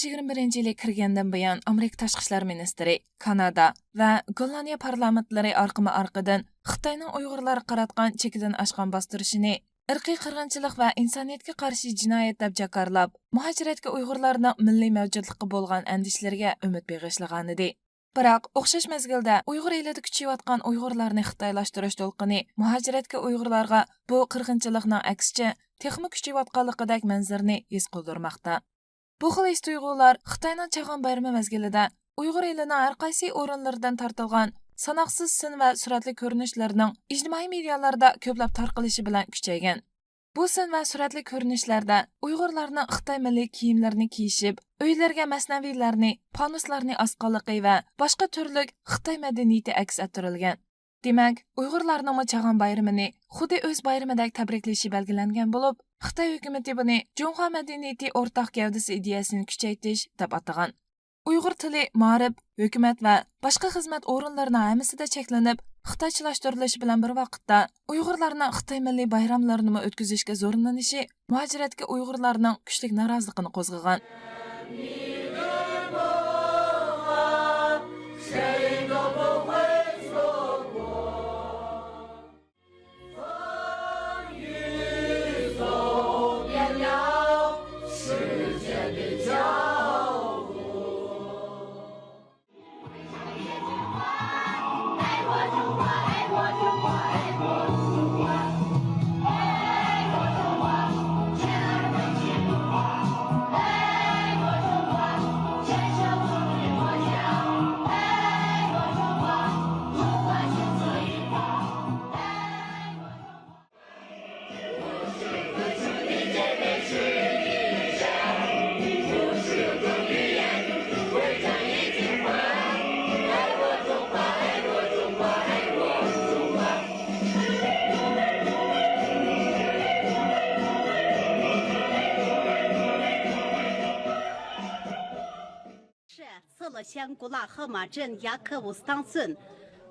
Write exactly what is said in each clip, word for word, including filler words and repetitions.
يىگىرمە بىرىنچى يىلى كىرگەندىن بۇيان، ئامېرىكا تاشقى ئىشلار مىنىستىرى، كانادا ۋە گوللاندىيە پارلامېنتلىرى ئارقىمۇ ئارقىدىن خىتاينىڭ ئۇيغۇرلارغا قاراتقان چېكىدىن ئاشقان باستۇرۇشىنى ئىرقىي قىرغىنچىلىق ۋە ئىنسانىيەتكە قارشى جىنايەت دەپ جاكارلاپ، مۇھاجىرەتكە ئۇيغۇرلارنىڭ مىللىي مەۋجۇتلۇققا بولغان ئەندىشىلىرىگە ئۈمىد بېغىشلىغانىدى. بىراق، ئوخشاش مەزگىلدە ئۇيغۇر ئېلىدا كۈچىيىۋاتقان ئۇيغۇرلارنى خىتايلاشتۇرۇش دولقۇنى مۇھاجىرەتكە ئۇيغۇرلارغا بۇ قىرغىنچىلىقنىڭ ئەكسىچە تېخىمۇ كۈچىيىۋاتقانلىقىدەك مەنزىرىنى ھېس قىلدۇرماقتا. بۇ خىل ھېس تۇيغۇلار خىتاينىڭ چاغان بايرىمى مەزگىلىدە ئۇيغۇر ئېلىنىڭ ھەر قايسى ئورۇنلىرىدىن تارتىلغان ساناقسىز سىن ۋە سۈرەتلىك كۆرۈنۈشلىرىنىڭ ئىجتىمائىي مېدىيالاردا كۆپلەپ تارقىلىشى بىلەن كۈچەيگەن. بۇ سىن ۋە سۈرەتلىك كۆرۈنۈشلەردە ئۇيغۇرلارنىڭ خىتاي مىللىي كىيىملىرىنى كىيىشىپ، ئۆيلىرىگە مەسنەۋىلەرنى، پانۇسلارنى ئاسقانلىقى ۋە باشقا تۈرلۈك خىتاي مەدەنىيىتى ئەكس ئەتتۈرۈلگەن. دېمەك، ئۇيغۇرلارنىڭمۇ چاغان بايرىمىنى خۇددى ئۆز بايرىمىدەك تەبرىكلىشى بەلگىلەنگەن بولۇپ، خىتاي ھۆكۈمىتى بۇنى جۇڭخۇا مەدەنىيىتى ئورتاق گەۋدىسى ئىدىيەسىنى كۈچەيتىش دەپ ئاتىغان. ئۇيغۇر تىلى، مائارىپ، ھۆكۈمەت ۋە باشقا خىزمەت ئورۇنلىرىنىڭ ھەممىسىدە چەكلىنىپ، خىتايچىلاشتۇرۇلۇشى بىلەن بىر ۋاقىتتا، ئۇيغۇرلارنىڭ خىتاي مىللىي بايراملىرىنىمۇ ئۆتكۈزۈشكە زورلىنىشى مۇھاجىرەتكە ئۇيغۇرلارنىڭ كۈچلۈك نارازىلىقىنى قوزغىغان.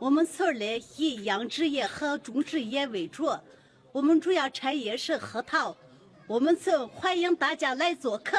我们村里以养殖业和种植业为主，我们主要产业是核桃。我们村欢迎大家来做客。